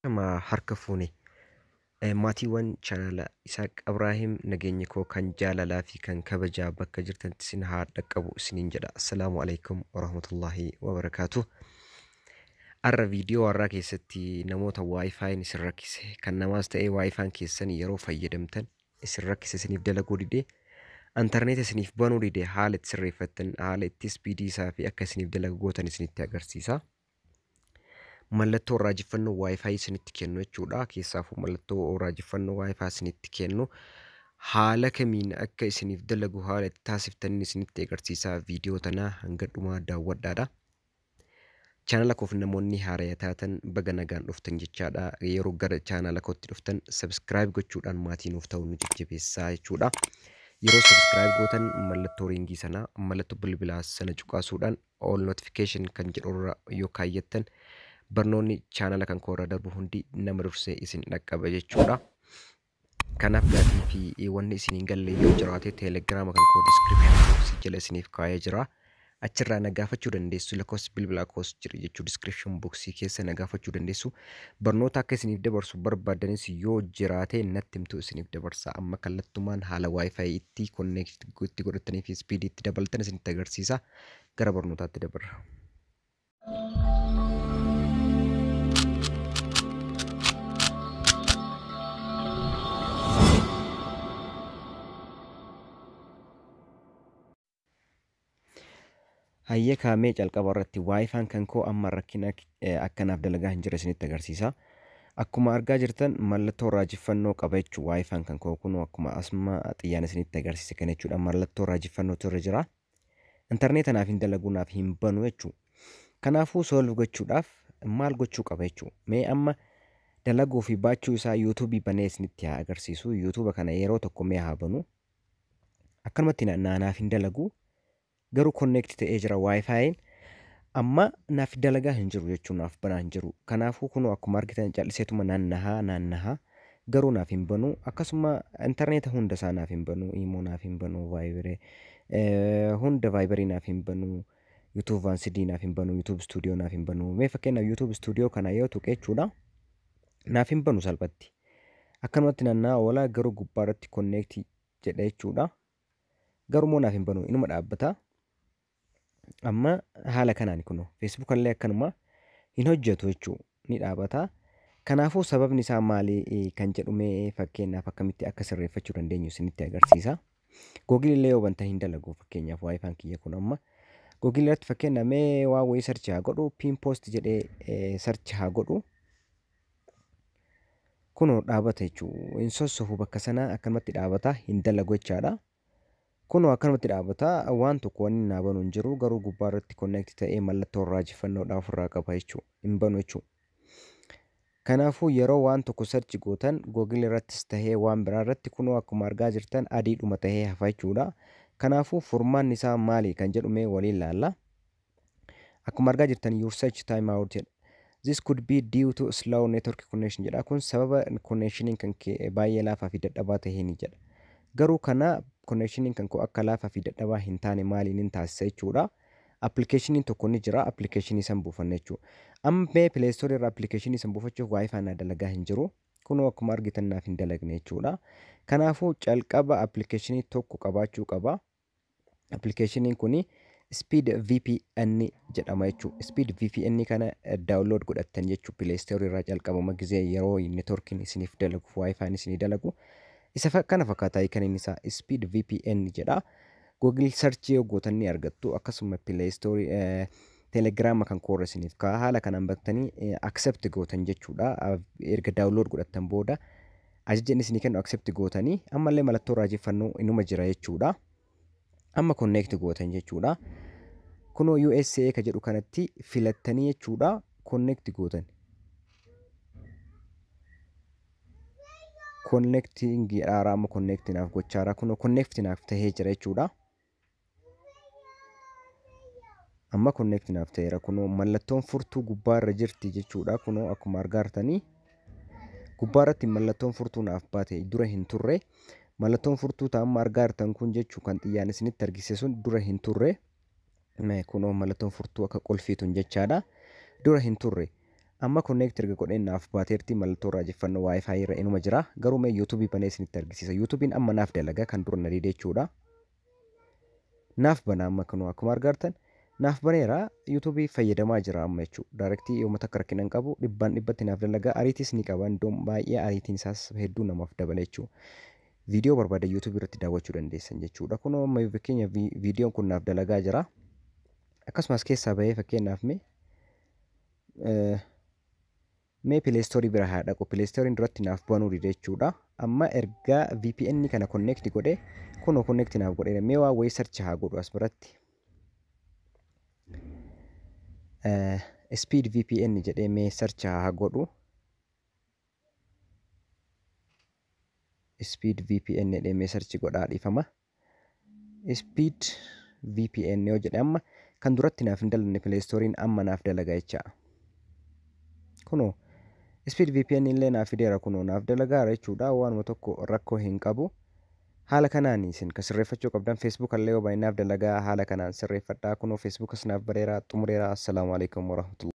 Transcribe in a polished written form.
Nama harka fuune maatiiwwan chaanala Isaaq Abraahim, nageenyi koo kan jaalalaa fi kan kabajaa bakka jirtanitti isin haa dhaqqabu isiniin jedha. Assalaamu alaikum warahmatullaahi wabarakaatu. Har'a viidiyoo har'aa keessatti namoota WiFi'n isin rakkise, kan namaas ta'ee WiFi'n keessan yeroo fayyadamtan isin rakkise, isiniif dalaguu didee, intarneeta isiniif banuu didee, haala itti sirreeffattan, haala itti speedii isaa fi akka isiniif dalagu gootan isinitti agarsiisa. Mallattoo raajeffannoo WiFi isinitti kennu jechuudha. Keessaafuu mallattoo raajeffannoo WiFi isinitti kennu haala kamiin akka isiniif dalagu, haala itti taasiftan isinitti agarsiisa. Viidiyoo tana hanga dhumaa daawwadhaadha. Chaanala koof namoonni haaraa taatan baga nagaan dhuftan jechaadha. Yeroo gara chaanala kootti dhuftan subscribe gochuudhaan maatii nuuf ta'uu nu jajjabeessaa jechuudha. Yeroo subscribe gootan mallattoo ringii sana, mallattoo bilbilaa sana cuqaasuudhaan all notification kan jedhurra yoo kaayyattan, barnoonni chaanala kan koorra darbu hundi nama dursee isin dhaqqaba jechuudha. Kanaaf gaaffii fi wanni isin hin galle yoo jiraate, teelegiraama kan koo description box jala isiniif kaa'ee jira. Achirraa na gaafachuu dandeessu, lakkoofsi bilbilaa koos jira jechuu, description box keessa na gaafachuu dandeessu. Barnoota akka isiniif dabarsu barbaadanis yoo jiraate natti himtu, isiniif dabarsa. Amma kallattumaan haala WiFi itti connect itti godhatanii fi speed itti dabaltan isinitti agarsiisa. Gara barnootaatti dabarra. Hayyee, kaamee calqaba irratti WiFi'n kan koo amma rakkina akkanaaf dalagaa hin jirre isinitti agarsiisa. Akkuma argaa jirtan mallattoo raajeffannoo qaba jechuudha. WiFi'n kan koo kun akkuma asuma xiyyaan isinitti agarsiise kana jechuudha. Mallattoo raajeffannootu irra jira. Intarneeta naaf hin dalagu, naaf hin banu jechuudha. Kanaafuu solve gochuudhaaf maal gochuu qaba jechuudha? Mee amma dalaguu fi baachuu isaa yuutuubii banee isinitti haa agarsiisu. Yuutuuba kana yeroo tokko mee haa banu. Akkanumatti naaf hin dalagu. Garuu connect ta'ee jira WiFi'n. Amma naaf dalagaa hin jiru jechuun, naaf banaa hin jiru. Kanaafuu kunoo akkuma argitan calliseetuma naannahaa naannahaa, garuu naaf hin banu. Akkasuma intarneeta hunda isaa naaf hin banu. Imo naaf hin banu, Viber hunda, Viberii naaf hin banu. YouTube Vanced naaf hin banu, YouTube Studio naaf hin banu. Mee fakkeenyaaf YouTube Studio kana yoo tuqe jechuudha, naaf hin banu salphatti. Akkanumatti naanna'aa oola, garuu gubbaarratti connect jedha jechuudha. Garuu immoo naaf hin banu, inuma dhaabbata. Amma haala kanaan kunoo Facebook illee akkanuma hin hojjetu jechuu, ni dhaabata. Kanaafuu sababni isaa maali kan jedhu mee fakkeenyaaf akkamitti akka sirreeffachuu dandeenyu isinitti agarsiisa. Google illee yoo bantan hin dalagu. Fakkeenyaaf WiFi'n kiyya kun amma Google irratti fakkeenyaaf mee waa wayii search haa godhu, pin post jedhee search haa godhu. Kunoo dhaabata jechuu, hin sossohu bakka sanaa, akkanumatti dhaabata, hin dalagu jechaadha. Kunoo akkanumatti dhaabata, waan tokko wanni naa banu hin jiru, garuu gubbaa irratti connect ta'ee mallattoo raajeffannoodhaa ofirraa qaba jechuu, hin banu jechuu. Kanaafuu yeroo waan tokko search gootan Google irrattis tahee waan biraa irratti, kunoo akkuma argaa jirtan adiidhuma tahee hafa jechuudha. Kanaafuu furmaanni isaa maali kan jedhu mee waliin laalla. Akkuma argaa jirtan "Your search time out" jedha. "This could be due to slow network connection" jedha. Kun sababa connectioniin kan kee baay'ee laafaa fi dadhabaa taheen jedha. Garuu kana connectioniin kan koo akka laafaa fi dadhabaa hin taane maaliin hin taasisa jechuudha? Appilikeeshiniin tokko ni jira, appilikeeshinii san buufanna jechuudha. Amma mee Play Store irraa appilikeeshinii san buufachuuf WiFi naa dalagaa hin jiru. Kunoo akkuma argitan naaf hin dalagne jechuudha. Kanaafuu calqaba appilikeeshinii tokko qabaachuu qaba. Appilikeeshiniin kuni Speed VPN jedhama jechuudha. Speed VPN kana download godhattan jechuudha Play Store irraa calqabama gizee yeroo networkiin isiniif dalagu, WiFi'n isinii dalagu. Isa kana fakkaataa kan inni isaa Speed VPN jedha. Google search yoo gootan ni argattu. Akkasuma Play Store, Telegram kan koorra isiniif ka'a. Haala kanaan baktanii accept gootan jechuudha. Erga download godhattan booda ajaja inni isinii kennu accept gootanii, ammallee mallattoo raajeffannoo inuma jira jechuudha. Amma connect gootan jechuudha. Kunoo USA ka jedhu kanatti filattanii jechuudha, connect gootan. Connecting jedhaara, amma connect naaf gochaara, kunoo connect naaf tahee jira jechuudha. Amma connect naaf ta'eera, kunoo mallattoon furtuu gubbaarra jirti jechuudha. Kunoo akkuma argaa jirtanii gubbaarratti mallattoon furtuu naaf baate, dura hin turre. Mallattoon furtuu ta'amma argaa jirtan kun jechuu, kan xiyyaan isinitti argisiise sun dura hin turre. Kunoo mallattoon furtuu akka qulfiitun jechaadha. Dura hin turre. Amma connect erga godheen naaf baateerti, mallattoo raajeffannoo WiFi irra inuma jira. Garuu mee YouTubeii banee isinitti argisiisa. YouTubeiin amma naaf dalaga, kan dura na dide jechuudha. Naaf bana amma, kunoo akkuma argartan naaf baneera, YouTubeii fayyadamaa jira amma jechuudha. Directii yooma takka rakkina hin qabu, dhibbaan dhibbatti naaf dalaga, ariitiis ni qaba, iddoon baay'ee ariitiin isaas hedduu namaaf dabala jechuudha. Viidiyoo barbaada YouTubeii irratti daawwachuu dandeessan jechuudha. Kunoo amma fakkeenya viidiyoon kun naaf dalagaa jira. Akkasumas keessaa bahee fakkeenyaaf mee Play Storeii bira haa dhaqu. Play Storeiin duratti naaf banuu dide jechuudha. Amma ergaa VPN kana connect godhee, kunoo connect naaf godheera. Mee waa wayii search haa godhu as biratti. Speed VPN jedhee mee search haa godhu. Speed VPN jedhee mee search godhaa, dhiifama. Speed VPN yoo jedhe, amma kan duratti naaf hin dalagne Play Storeiin amma naaf dalaga jecha. Kunoo Speed VPN illee naaf fideera, kunoo naaf dalagaara jechuudha, waanuma tokko rakkoo hin qabu. Haala kanaan isin kan sirreeffachuu qabdan, Facebook illee yoo baay'inaaf dalagaa, haala kanaan sirreeffadhaa. Kunoo Facebookas naaf bareera, xumureera. Assalaamu alaikum warahmatullahi.